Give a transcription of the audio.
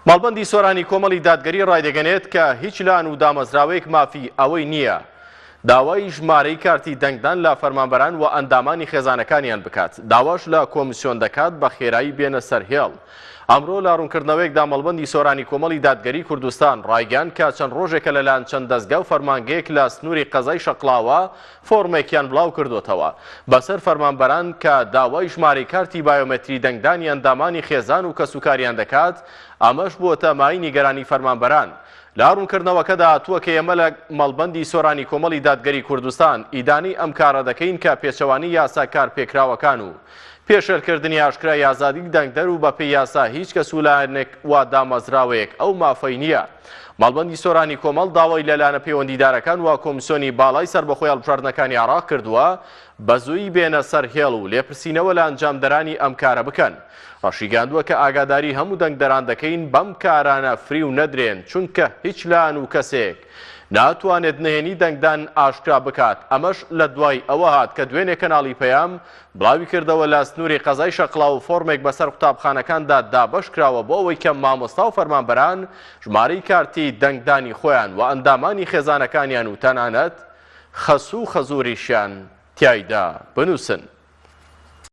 مەڵبەندی سۆرانی کۆمەڵی دادگەری ڕایدەگەنێت کە هیچ لان و دامەزراوەیەک مافی ئەوەی نییە داوای ژمارەی کارتی دەنگدان لە فەرمانبەران و ئەندامانی خێزانەکانیان بکات، داواش لە کۆمیسیۆن دەکات بە خێرایی بێنە سەر هێڵ. ئەمڕۆ لە ڕوونکردنەوەیەکدا مەڵبەندی سۆرانی کۆمەڵی دادگەری کوردستان ڕایگەیاند کە چەند ڕۆژێکە لەلایەن چەند دەزگا و فەرمانگەیەک لە سنووری قەزای شەقڵاوە فۆڕمێکیان بڵاوکردۆتەوە بەسەر فەرمانبەران کە داوای ژمارەی کارتی بایۆمەتری دەنگدانی ئەندامانی خێزان و کەسوکاریان دەکات، ئەمەش بووەتە مایەی نیگەرانی فەرمانبەران. لە ڕوونکردنەوەکەدا هاتووە کە ئێمە لە مەڵبەندی سۆرانی کۆمەڵی دادگەری کوردستان ئیدانەی ئەم کارە دەکەین کە پێچەوانەی یاسا کارپێکراوەکان و پێشێلکردنی ئاشکرای ئازادی دەنگدەر و بەپێی یاسا هیچ کەس و لایەنێک و دامەزراوەیەک ئەو مافەی نییە. مەڵبەندی سۆرانی کۆمەڵ داوای لە لایەنە پەیوەندیدارەکان و کۆمیسیۆنی باڵای سەربەخۆی هەڵبژاردنەکانی عێراق کردووە بەزوویی بێنە سەر هێڵ و لێپرسینەوە لە ئەنجامدەرانی ئەم کارە بکەن. ڕاشیگەیاندووە کە ئاگاداری هەموو دەنگدەران دەکەین بەم کارانە فریو نەدرێن چونکە هیچ لایەن و کەسێک ناتوانێت نهێنی دەنگدان ئاشکرا بکات، ئەمەش لە دوای ئەوە هات کە دوێنێ کەناڵی پەیام بڵاویکردەوە لە سنووری قەزای شەقڵاوە فۆرمێک بەسەر قوتابخانەکاندا دابەشکراوە بۆ ئەوەی کە مامۆستا و فەرمانبەران ژمارەی کارتی دەنگدانی خۆیان و ئەندامانی خێزانەکانیان و تەنانەت خەسوو و خەزووریشیان تیایدا بنووسن.